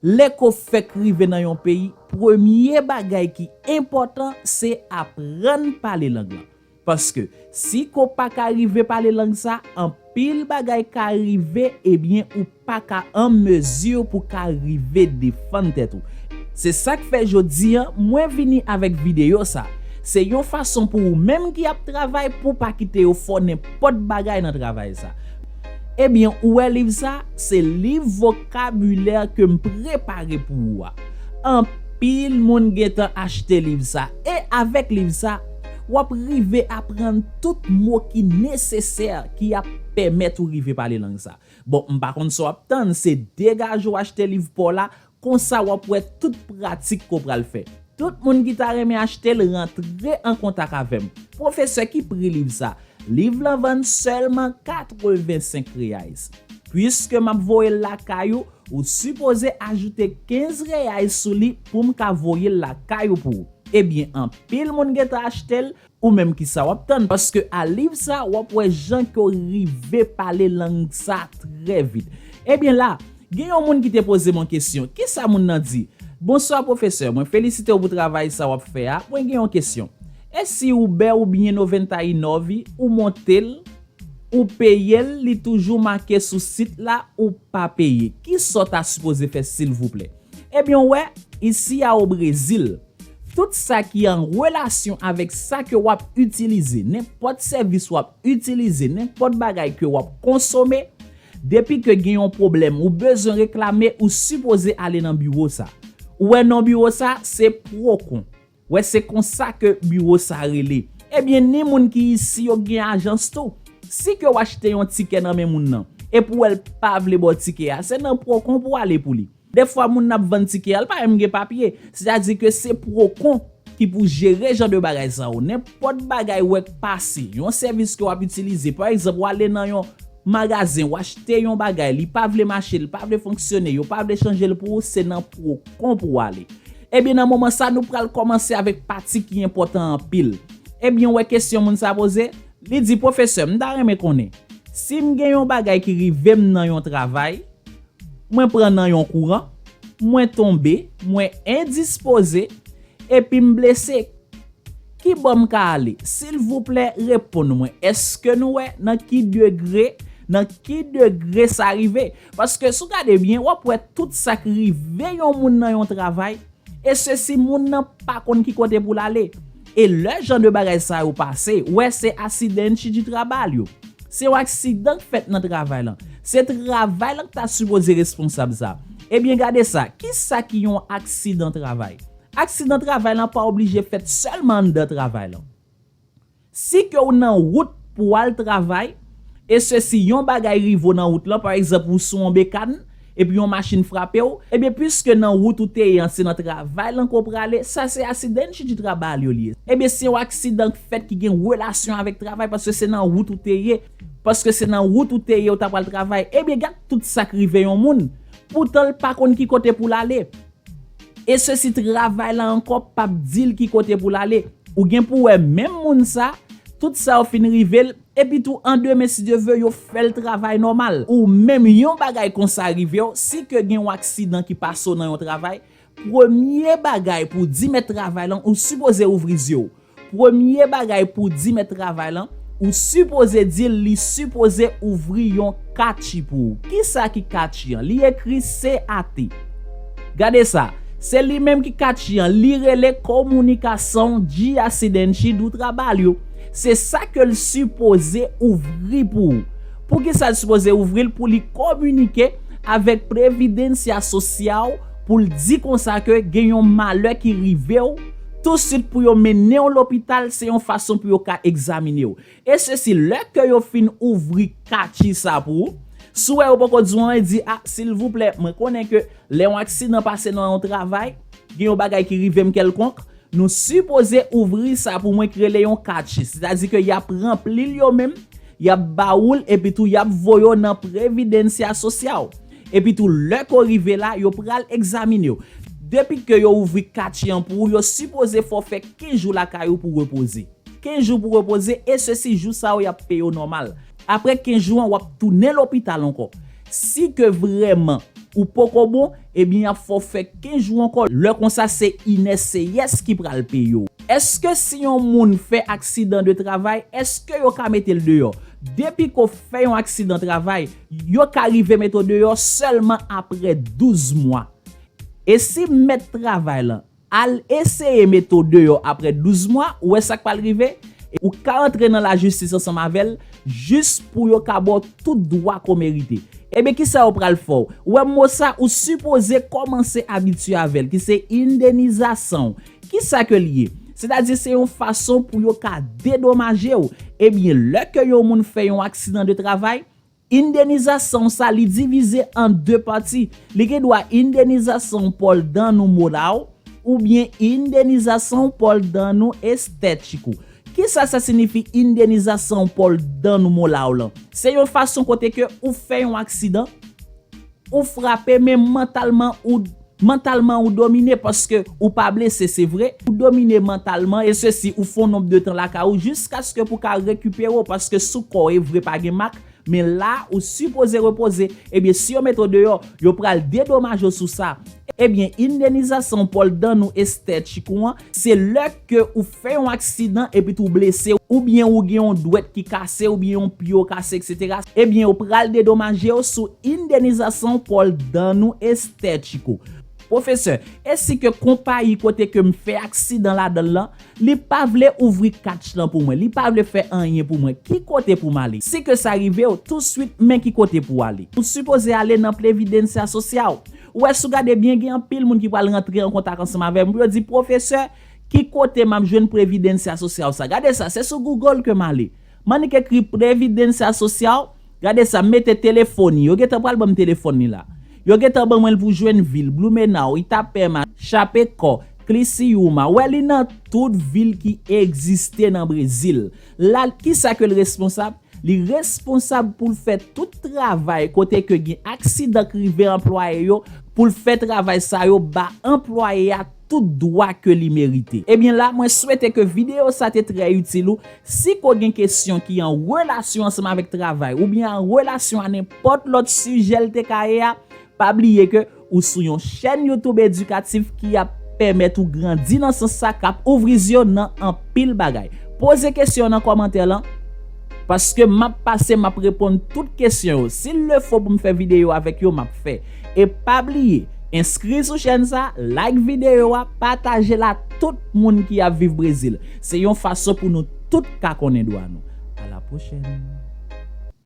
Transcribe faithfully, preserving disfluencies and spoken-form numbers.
Lè ke w fèk rive nan yon peyi, premye bagay ki enpòtan se aprann pale lang lan. Paske si ke w pa ka rive pale lang sa, anpil bagay ka rive, ebyen ou pa ka an mezi pou ka rive defann tèt ou. Se sa k fè jodi a mwen vini avèk videyo sa. Se yon fason pou ou menm ki ap travay pou w pa kite yo fè w nenpòt bagay nan travay sa. Ebyen, ou wè liv sa, se liv vokabilè ke m prepare pou ou a. Anpil moun gentan achte liv sa, e avèk liv sa, w ap rive aprann tout mo ki nesesè ki ap pèmèt ou rive pale lang sa. Bon, m pa konn sa w ap tann, se degaje w achte liv pa w la, konsa w ap wè tout pratik ke w pral fè. Tout moun ki ta renmen achte l rantre an kontak avè m. Pwofesè, ki pri liv sa? Liv lan vann sèlman katrevensenk reais. Piske m ap voye l lakay ou, ou sipoze ajoute kenz reais sou li pou m ka voye l lakay ou pou ou. Ebyen, anpil moun gentan achte l, ou menm ki sa w ap tann? Paske a liv sa, w ap wè jan ke w rive pale lang sa trè vit. Ebyen la, gen yon moun ki te poze m yon kesyon. Kisa moun nan di? Bonswa pwofesè, mwen felisite w pou travay sa w ap fè a. Mwen gen yon kesyon. E si Uber oubyen noventa e nove ou monte l, ou peye l, li toujou make sou sit la ou pa peye? Kisa w ta sipoze fè silvouplè? Ebyen w wè, isi a o Brezil, tout sa ki an relasyon avèk sa ke w ap itilize, nenpòt sèvis w ap itilize, nenpòt bagay ke w ap konsome, depi ke gen yon pwoblèm ou bezwen reklame, ou sipoze ale nan biwo sa. Ou wè non biwo sa, se Procon. Wè, se konsa ke biwo sa rele. Ebyen, ni moun ki isi yo gen ajans tou. Si ke w achte yon tikè nan men moun nan, epi w wè l pa vle ba w tikè a, se nan Procon pou w ale pou li. Dèfwa moun nan ap vann tikè a, l pa menm gen papye. Sètadi ke se Procon ki pou jere jan de bagay sa yo. Nenpòt bagay w wè k pase, yon sèvis ke w ap itilize, pa egzanp, w ale nan yon magazen, w achte yon bagay, li pa vle mache, li pa vle fonksyone, yo pa vle chanje l pou ou, se nan Procon pou w ale. Ebyen, nan moman sa, nou pral kòmanse avèk pati ki enpòtan anpil. Ebyen, w wè kesyon moun sa poze? Li di, pwofesè, m ta renmen konnen, si m gen yon bagay ki rive m nan yon travay, mwen pran nan yon kouran, mwen tonbe, mwen endispoze, epi m blese, ki bò m ka ale? Silvouplè, reponn mwen. Èske nou wè nan ki degre, nan ki degre sa rive? Paske si w gade byen, w ap wè tout sa k rive yon moun nan yon travay, e sesi moun nan pa konn ki kote pou l ale. E lè jan de bagay sa yo pase, wè se acidente de trabalho. Se yon aksidan k fèt nan travay lan. Se travay lan k ta sipoze responsab sa. Ebyen, gade sa. Kisa ki yon aksidan travay? Aksidan travay lan pa oblije fèt sèlman anndan travay lan. Si ke w nan wout pou w al travay, e sesi yon bagay rive w nan wout lan, pa egzanp, ou sou yon bekàn, epi yon machin frape w, ebyen, piske nan wout ou te ye an, se nan travay lan ke w prale, sa se acidente de trabalho li ye. Ebyen, se yon aksidan k fèt ki gen relasyon avèk travay, paske se nan wout ou te ye, paske se nan wout ou te ye, ou ta pral travay. Ebyen, gad tout sa k rive yon moun, poutan l pa konn ki kote pou l ale. E sesi travay la ankò p ap di l ki kote pou l ale. Ou gen pou wè menm moun sa, tout sa yo fin rive l, epi tou an demen, si Dye ve, yo fè l travay nòmal. Ou menm yon bagay konsa rive w, si ke gen yon aksidan ki pase w nan yon travay, premye bagay pou w di mèt travay lan, ou sipoze ouvri zye w. Premye bagay pou w di mèt travay lan, ou sipoze di l li sipoze ouvri yon katchi pou ou. Kisa ki katchi an? Li ekri C A T. Gade sa, se li menm ki katchi an, li rele Comunicação de Acidente do Trabalho. Se sa ke l sipoze ouvri pou ou. Poukisa l sipoze ouvri l? Pou li kominike avèk Previdência Social, pou l di konsa ke gen yon malè ki rive w, tousuit pou yo mennen w lopital, se yon fason pou yo ka egzamine w. E sesi, lè ke yo fin ouvri katchi sa pou ou, si w wè yo poko di w anyen, di, a, silvouplè, mwen konnen ke lè yon aksidan pase nan yon travay, gen yon bagay ki rive m kèlkonk, nou sipoze ouvri sa pou mwen ki rele yon katchi. Sètadi ke y ap ranpli l yo menm, y ap ba ou l, epi tou y ap voye w nan Previdência Social. Epi tou, lè ke w rive la, yo pral egzamine w. Depi ke yo ouvri katchi an pou ou, yo sipoze fè w fè kenz jou lakay ou pou repoze. Kenz jou pou repoze, e sesi jou sa yo y ap peye w nòmal. Apre kenz jou an, w ap tounen lopital ankò. Si ke vrèman ou poko bon, ebyen y ap fè w fè kenz jou ankò. Lè konsa se Ines Seyès ki pral peye w. Èske si yon moun fè aksidan de travay, èske yo ka mete l deyò? Depi ke w fè yon aksidan travay, yo ka rive mete w deyò sèlman apre douz mwa. E si mèt travay lan al eseye mete w deyò apre douz mwa, ou wè sa k pral rive? Ou ka antre nan lajistis ansanm avè l jis pou yo ka ba w tout dwa ke w merite. Ebyen, kisa yo pral fè w? Ou wè mo sa, ou sipoze kòmanse abitye avè l, ki se endenizasyon. Kisa ke l ye? Sètadi se yon fason pou yo ka dedomaje w. Ebyen, lè ke yon moun fè yon aksidan de travay, endenizasyon sa, li divize an de pati. Li gen dwa endenizasyon pou l dannou moral oubyen endenizasyon pou l dannou estètik ou. Kisa sa siyifi, endenizasyon pou l dannou moral lan? Se yon fason kote ke ou fè yon aksidan, ou frape, men mantalman ou mantalman ou domine paske ou pa blese, se vre. Ou domine mantalman, e sesi ou fè yon nonb de tan lakay ou jiskaske pou ka rekipere w, paske sou kò w e vre pa gen mak, men la ou sipoze repoze. Ebyen, si yo mete w deyò, yo pral dedomaje w sou sa. Ebyen, endenizasyon pou l dannou estètik ou an, se lè ke ou fè yon aksidan epi tou blese, oubyen ou gen yon dwèt ki kase, oubyen yon pye w kase, etsetera. Ebyen, yo pral dedomaje w sou endenizasyon pou l dannou estètik ou. Pwofesè, e si ke konpayi kote ke m fè aksidan ladan l lan, li pa vle ouvri katch lan pou mwen, li pa vle fè anyen pou mwen, ki kote pou m ale? Si ke sa rive w, touswit, men ki kote pou w ale. Ou sipoze ale nan Previdencia Social. Ou wè, si w gade byen, gen anpil moun ki pral rantre an kontak ansanm avè m pou yo di, pwofesè, ki kote m ap jwenn Previdencia Social sa? Gade sa, se sou Google ke m ale. M annik ekri Previdencia Social. Gade sa, m mete telefòn li. Yo gentan pral ban m telefòn li la. Yo gentan ban mwen l pou jwenn vil, Blumenau, Itapema, Chapecó, Criciúma. Wè, li nan tout vil ki egziste nan Brezil. La, kisa ke l responsab? Li responsab pou l fè tout travay kote ke gen aksidan k rive anplwaye yo, pou l fè travay sa yo ba anplwaye a tout dwa ke li merite. Ebyen la, mwen swete ke videyo sa te trè itil ou. Si ke w gen kesyon ki an relasyon ansanm avèk travay oubyen an relasyon a nenpòt lòt sijè l te ka ye a, pa bliye ke ou sou yon chèn YouTube edikatif ki ap pèmèt ou grandi nan sans sa, k ap ouvri zye w nan anpil bagay. Poze kesyon nan kòmantè lan, paske m ap pase, m ap reponn tout kesyon yo. Si l le fo pou m fè videyo avèk yo, m ap fè. E pa bliye, enskri sou chèn sa, like videyo a, pataje l a tout moun ki ap viv Brezil. Se yon fason pou nou tout ka konnen dwa nou. A la pwochèn.